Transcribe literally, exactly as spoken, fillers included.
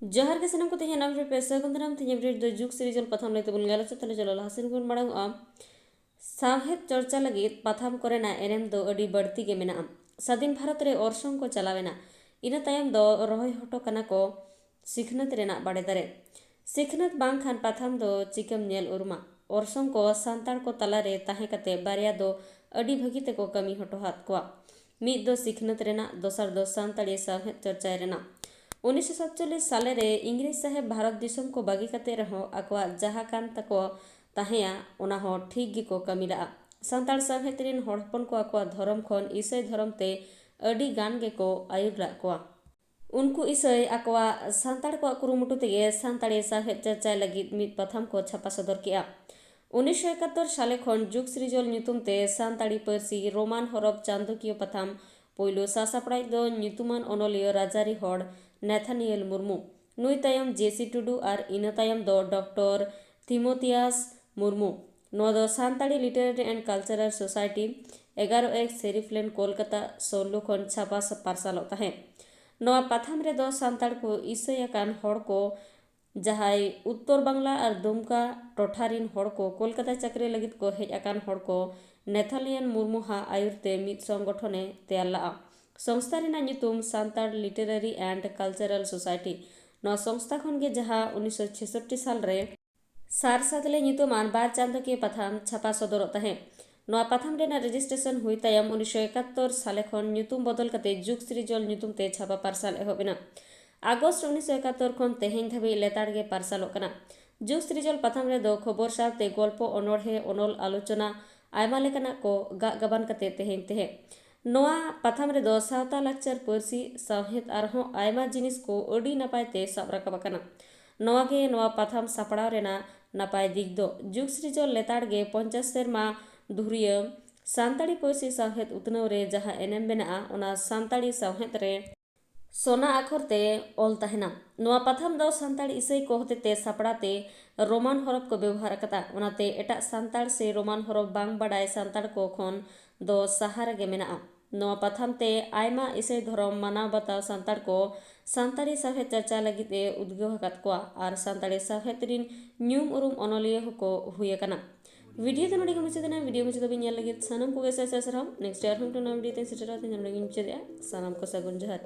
ᱡᱚᱦᱟᱨ ᱜᱮ ᱥᱟᱱᱟᱢ ᱠᱚ, ᱛᱮᱦᱮᱧ ᱟᱜ update ᱯᱮ ᱥᱟᱹᱜᱩᱱ ᱫᱟᱨᱟᱢ᱾ ᱛᱮᱦᱮᱧ update ᱫᱚ ᱡᱩᱜᱽ ᱥᱤᱨᱡᱚᱱ ᱯᱟᱛᱷᱟᱢ ᱞᱟᱹᱭ ᱛᱮᱵᱚᱱ ᱜᱟᱞᱚᱪᱟ᱾ ᱛᱟᱦᱞᱮ ᱪᱚᱞᱚ ᱞᱟᱦᱟ ᱥᱮᱱ ᱵᱚᱱ ᱢᱟᱲᱟᱝ ᱚᱜᱼᱟ᱾ ᱥᱟᱶᱦᱮᱫ ᱪᱚᱨᱪᱟ ᱞᱟᱹᱜᱤᱫ ᱯᱟᱛᱷᱟᱢ ᱠᱚᱨᱮᱱᱟᱜ ᱮᱱᱮᱢ ᱫᱚ ᱟᱹᱰᱤ ᱵᱟᱹᱲᱛᱤ ᱜᱮ ᱢᱮᱱᱟᱜᱼᱟ᱾ ᱥᱟᱹᱫᱷᱤᱱ ᱵᱷᱟᱨᱚᱛ ᱨᱮ ᱚᱨᱥᱚᱝ ᱠᱚ ᱪᱟᱞᱟᱣ ᱮᱱᱟ᱾ ᱤᱱᱟᱹ ᱛᱟᱭᱚᱢ ᱫᱚ ᱨᱚᱦᱚᱭ ᱦᱚᱴᱚ ᱠᱟᱱᱟ ᱠᱚ ᱥᱤᱠᱷᱱᱟᱹᱛ ᱨᱮᱱᱟᱜ ᱵᱟᱲᱮ ᱫᱟᱨᱮ᱾ ᱥᱤᱠᱷᱱᱟᱹᱛ ᱵᱟᱝᱠᱷᱟᱱ ᱯᱟᱛᱷᱟᱢ ᱫᱚ ᱪᱤᱠᱟᱹᱢ ᱧᱮᱞ ᱩᱨᱩᱢᱟ? ᱚᱨᱥᱚᱝ ᱠᱚ ᱥᱟᱱᱛᱟᱲ ᱠᱚ ᱛᱟᱞᱟᱨᱮ ᱛᱟᱦᱮᱸ ᱠᱟᱛᱮ ᱵᱟᱨᱭᱟ ᱫᱚ ᱟᱹᱰᱤ ᱵᱷᱟᱹᱜᱤ ᱛᱮᱠᱚ ᱠᱟᱹᱢᱤ ᱦᱚᱴᱚ ᱟᱫ ᱠᱚᱣᱟ᱾ ᱢᱤᱫ ᱫᱚ ᱥᱤᱠᱷᱱᱟᱹᱛ ᱨᱮᱱᱟᱜ, ᱫᱚᱥᱟᱨ ᱫᱚ ᱥᱟᱱᱛᱟᱲᱤ ᱥᱟᱶᱦᱮᱫ ᱪᱚᱨᱪᱟᱭ ᱨᱮᱱᱟᱜ᱾ ᱩᱱᱤᱥᱥᱚ ᱥᱟᱛᱪᱚᱞᱞᱤᱥ ᱥᱟᱞᱮ ᱨᱮ ᱤᱝᱨᱮᱡᱽ ᱥᱟᱦᱮᱵᱽ ᱵᱷᱟᱨᱚᱛ ᱫᱤᱥᱚᱢ ᱠᱚ ᱵᱟᱹᱜᱤ ᱠᱟᱛᱮ ᱨᱮᱦᱚᱸ ᱟᱠᱚᱣᱟᱜ ᱡᱟᱦᱟᱸ ᱠᱟᱱ ᱛᱟᱠᱚ ᱛᱟᱦᱮᱸᱭᱟ, ᱚᱱᱟ ᱦᱚᱸ ᱴᱷᱤᱠ ᱜᱮᱠᱚ ᱠᱟᱹᱢᱤ ᱞᱟᱜᱼᱟ᱾ ᱥᱟᱱᱛᱟᱲ ᱥᱟᱶᱦᱮᱫ ᱨᱮᱱ ᱦᱚᱲ ᱦᱚᱯᱚᱱ ᱠᱚ ᱟᱠᱚᱣᱟᱜ ᱫᱷᱚᱨᱚᱢ ᱠᱷᱚᱱ ᱤᱥᱟᱹᱭ ᱫᱷᱚᱨᱚᱢ ᱛᱮ ᱟᱹᱰᱤ ᱜᱟᱱ ᱜᱮᱠᱚ ᱟᱹᱭᱩᱨ ᱞᱟᱜ ᱠᱚᱣᱟ᱾ ᱩᱱᱠᱩ ᱤᱥᱟᱹᱭ ᱟᱠᱚᱣᱟᱜ ᱥᱟᱱᱛᱟᱲ ᱠᱚᱣᱟᱜ ᱠᱩᱨᱩᱢᱩᱴᱩ ᱛᱮᱜᱮ ᱥᱟᱱᱛᱟᱲᱤ ᱥᱟᱶᱦᱮᱫ ᱪᱟᱨᱪᱟᱭ ᱞᱟᱹᱜᱤᱫ ᱢᱤᱫ ᱯᱟᱛᱷᱟᱢ ᱠᱚ ᱪᱷᱟᱯᱟ ᱥᱚᱫᱚᱨ ᱠᱮᱜᱼᱟ᱾ ᱩᱱᱤᱥᱥᱚ ᱮᱠᱟᱛᱛᱳᱨ ᱥᱟᱞᱮ ᱠᱷᱚᱱ ᱡᱩᱜᱽ ᱥᱤᱨᱡᱚᱱ ᱧᱩᱛᱩᱢ ᱛᱮ ᱥᱟᱱᱛᱟᱲᱤ ᱯᱟᱹᱨᱥᱤ ᱨᱳᱢᱟᱱ ᱦᱚᱨᱚᱯ ᱪᱟᱸᱫᱚᱠᱤᱭᱟᱹ ᱯᱟᱛᱷᱟᱢ ᱯᱳᱭᱞᱳ ᱥᱟᱥᱟᱯᱲᱟᱣᱤᱡ ᱫᱚ ᱧᱩᱛᱩᱢᱟᱱ ᱚᱱᱚᱞᱤᱭᱟᱹ ᱨᱟᱡᱽᱟᱹᱨᱤ ᱦᱚᱲ ᱱᱮᱛᱷᱟᱱᱤᱭᱮᱞ ᱢᱩᱨᱢᱩ᱾ ᱱᱩᱭ ᱛᱟᱭᱚᱢ ᱡᱮ ᱥᱤ ᱴᱩᱰᱩ ᱟᱨ ᱤᱱᱟᱹ ᱛᱟᱭᱚᱢ ᱫᱚ ᱰᱚᱠᱴᱚᱨ ᱛᱤᱢᱳᱛᱤᱭᱟᱥ ᱢᱩᱨᱢᱩ᱾ ᱱᱚᱣᱟ ᱫᱚ Santali Literary and Cultural Society, ᱮᱜᱟᱨᱚ ᱮᱠ ᱥᱮᱨᱤᱯᱷᱞᱮᱱ ᱠᱳᱞᱠᱟᱛᱟ ᱥᱳᱞᱞᱳ ᱠᱷᱚᱱ ᱪᱷᱟᱯᱟ ᱥᱟ-, ᱯᱟᱨᱥᱟᱞᱚᱜ ᱛᱟᱦᱮᱸᱫ᱾ ᱱᱚᱣᱟ ᱯᱟᱛᱷᱟᱢ ᱨᱮᱫᱚ ᱥᱟᱱᱛᱟᱲ ᱠᱚ ᱤᱥᱟᱹᱭ ᱟᱠᱟᱱ ᱦᱚᱲ ᱠᱚ, ᱡᱟᱦᱟᱸᱭ ᱩᱛᱛᱚᱨ ᱵᱟᱝᱞᱟ ᱟᱨ ᱫᱩᱢᱠᱟ ᱴᱚᱴᱷᱟ ᱨᱤᱱ ᱦᱚᱲ ᱠᱚ ᱠᱳᱞᱠᱟᱛᱟ ᱪᱟᱹᱠᱨᱤ ᱞᱟᱹᱜᱤᱫ ᱠᱚ ᱦᱮᱡ ᱟᱠᱟᱱ ᱦᱚᱲ ᱠᱚ, ᱱᱮᱛᱷᱟᱞᱤᱭᱟᱱ ᱢᱩᱨᱢᱩ ᱦᱟᱜ ᱟᱹᱭᱩᱨ ᱛᱮ ᱢᱤᱫ ᱥᱚᱝᱜᱚᱴᱷᱚᱱᱮ ᱛᱮᱭᱟᱨ ᱞᱟᱜᱼᱟ᱾ ᱥᱚᱝᱥᱛᱷᱟ ᱨᱮᱱᱟᱜ ᱧᱩᱛᱩᱢ Santal Literary and Cultural Society᱾ ᱱᱚᱣᱟ ᱥᱚᱝᱥᱛᱷᱟ ᱠᱷᱚᱱ ᱜᱮ ᱡᱟᱦᱟᱸ ᱩᱱᱤᱥᱥᱚ ᱪᱷᱮᱥᱚᱴᱴᱤ ᱥᱟᱞ ᱨᱮ ᱥᱟᱨ ᱥᱟᱛᱞᱮ ᱧᱩᱛᱩᱢᱟᱱ ᱵᱟᱨ ᱪᱟᱸᱫᱚᱠᱤᱭᱟᱹ ᱯᱟᱛᱷᱟᱢ ᱪᱷᱟᱯᱟ ᱥᱚᱫᱚᱨᱚᱜ ᱛᱟᱦᱮᱸᱫ᱾ ᱱᱚᱣᱟ ᱯᱟᱛᱷᱟᱢ ᱨᱮᱱᱟᱜ registration ᱦᱩᱭ ᱛᱟᱭᱚᱢ ᱩᱱᱤᱥᱥᱚ ᱮᱠᱟᱛᱛᱳᱨ ᱥᱟᱞᱮ ᱠᱷᱚᱱ ᱧᱩᱛᱩᱢ ᱵᱚᱫᱚᱞ ᱠᱟᱛᱮ ᱡᱩᱜᱽ ᱥᱤᱨᱡᱚᱱ ᱧᱩᱛᱩᱢ ᱛᱮ ᱪᱷᱟᱯᱟ ᱯᱟᱨᱥᱟᱞ ᱮᱦᱚᱵ ᱮᱱᱟ᱾ ᱟᱜᱚᱥᱴ ᱩᱱᱤᱥᱥᱚ ᱮᱠᱟᱛᱛᱳᱨ ᱠᱷᱚᱱ ᱛᱮᱦᱮᱧ ᱫᱷᱟᱹᱵᱤᱡ ᱞᱮᱛᱟᱲ ᱜᱮ ᱯᱟᱨᱥᱟᱞᱚᱜ ᱠᱟᱱᱟ᱾ ᱡᱩᱜᱽ ᱥᱤᱨᱡᱚᱱ ᱯᱟᱛᱷᱟᱢ ᱨᱮᱫᱚ ᱠᱷᱚᱵᱚᱨ ᱥᱟᱶᱛᱮ ᱜᱚᱞᱯᱚ, ᱚᱱᱚᱬᱦᱮ, ᱚᱱᱚᱞ, ᱟᱞᱳᱪᱚᱱᱟ, ᱟᱭᱢᱟ ᱞᱮᱠᱟᱱᱟᱜ ᱠᱚ ᱜᱟᱜ ᱜᱟᱵᱟᱱ ᱠᱟᱛᱮ ᱛᱮᱦᱮᱧ ᱛᱟᱦᱮᱸᱫ᱾ ᱱᱚᱣᱟ ᱯᱟᱛᱷᱟᱢ ᱨᱮᱫᱚ ᱥᱟᱶᱛᱟ, ᱞᱟᱠᱪᱟᱨ, ᱯᱟᱹᱨᱥᱤ, ᱥᱟᱶᱦᱮᱫ ᱟᱨᱦᱚᱸ ᱟᱭᱢᱟ ᱡᱤᱱᱤᱥ ᱠᱚ ᱟᱹᱰᱤ ᱱᱟᱯᱟᱭ ᱛᱮ ᱥᱟᱵ ᱨᱟᱠᱟᱵ ᱟᱠᱟᱱᱟ᱾ ᱱᱚᱣᱟ ᱜᱮ ᱱᱚᱣᱟ ᱯᱟᱛᱷᱟᱢ ᱥᱟᱯᱲᱟᱣ ᱨᱮᱱᱟᱜ ᱱᱟᱯᱟᱭ ᱫᱤᱠ ᱫᱚ᱾ ᱡᱩᱜᱽ ᱥᱤᱨᱡᱚᱱ ᱞᱮᱛᱟᱲ ᱜᱮ ᱯᱚᱧᱪᱟᱥ ᱥᱮᱨᱢᱟ ᱫᱷᱩᱨᱤᱭᱟᱹ ᱥᱟᱱᱛᱟᱲᱤ ᱯᱟᱹᱨᱥᱤ ᱥᱟᱶᱦᱮᱫ ᱩᱛᱱᱟᱹᱣ ᱨᱮ ᱡᱟᱦᱟᱸ ᱮᱱᱮᱢ ᱢᱮᱱᱟᱜᱼᱟ, ᱚᱱᱟ ᱥᱟᱱᱛᱟᱲᱤ ᱥᱟᱶᱦᱮᱫ ᱨᱮ ᱥᱚᱱᱟ ᱟᱠᱷᱚᱨ ᱛᱮ ᱚᱞ ᱛᱟᱦᱮᱱᱟ᱾ ᱱᱚᱣᱟ ᱯᱟᱛᱷᱟᱢ ᱫᱚ ᱥᱟᱱᱛᱟᱲ ᱤᱥᱟᱹᱭ ᱠᱚ ᱦᱚᱛᱮᱛᱮ ᱥᱟᱯᱲᱟᱣ ᱛᱮ ᱨᱳᱢᱟᱱ ᱦᱚᱨᱚᱯ ᱠᱚ ᱵᱮᱵᱚᱦᱟᱨ ᱟᱠᱟᱫᱟ, ᱚᱱᱟᱛᱮ ᱮᱴᱟᱜ ᱥᱟᱱᱛᱟᱲ ᱥᱮ ᱨᱳᱢᱟᱱ ᱦᱚᱨᱚᱯ ᱵᱟᱝ ᱵᱟᱰᱟᱭ ᱥᱟᱱᱛᱟᱲ ᱠᱚ ᱠᱷᱚᱱ ᱫᱚ ᱥᱟᱦᱟ ᱨᱮᱜᱮ ᱢᱮᱱᱟᱜᱼᱟ᱾ ᱱᱚᱣᱟ ᱯᱟᱛᱷᱟᱢ ᱛᱮ ᱟᱭᱢᱟ ᱤᱥᱟᱹᱭ ᱫᱷᱚᱨᱚᱢ ᱢᱟᱱᱟᱣ ᱵᱟᱛᱟᱣ ᱥᱟᱱᱛᱟᱲ ᱠᱚ ᱥᱟᱱᱛᱟᱲᱤ ᱥᱟᱶᱦᱮᱫ ᱪᱟᱨᱪᱟ ᱞᱟᱹᱜᱤᱫ ᱮ ᱩᱫᱽᱜᱟᱹᱣ ᱟᱠᱟᱫ ᱠᱚᱣᱟ ᱟᱨ ᱥᱟᱱᱛᱟᱲᱤ ᱥᱟᱶᱦᱮᱫ ᱨᱤᱱ ᱧᱩᱢ ᱩᱨᱩᱢ ᱚᱱᱚᱞᱤᱭᱟᱹ ᱦᱚᱸᱠᱚ ᱦᱩᱭ ᱟᱠᱟᱱᱟ᱾ ᱵᱷᱤᱰᱤᱭᱳ ᱫᱚ ᱱᱚᱰᱮ ᱜᱮ ᱢᱩᱪᱟᱹᱫ ᱮᱱᱟ᱾ ᱵᱷᱤᱰᱤᱭᱳ ᱢᱩᱪᱟᱹᱫ ᱫᱷᱟᱹᱵᱤᱡ ᱧᱮᱞ ᱞᱟᱹᱜᱤᱫ ᱥᱟᱱᱟᱢ ᱠᱚᱜᱮ ᱥᱟᱭ ᱥᱟᱭ ᱥᱟᱨᱦᱟᱣ᱾ ᱱᱮᱠᱥᱴ ᱟᱨᱦᱚᱸ ᱢᱤᱫᱴᱟᱝ ᱱᱟᱣᱟ ᱵᱷᱤᱰᱤᱭᱳ ᱛᱮᱧ ᱥᱮᱴᱮᱨᱚᱜᱼᱟ᱾ ᱛᱮᱦᱮᱧ ᱱᱚᱰᱮ ᱜᱮᱧ ᱢᱩᱪᱟᱹᱫᱮᱜᱼᱟ᱾ ᱥᱟᱱᱟᱢ ᱠᱚ ᱥᱟᱹᱜᱩᱱ ᱡᱚᱦᱟᱨ᱾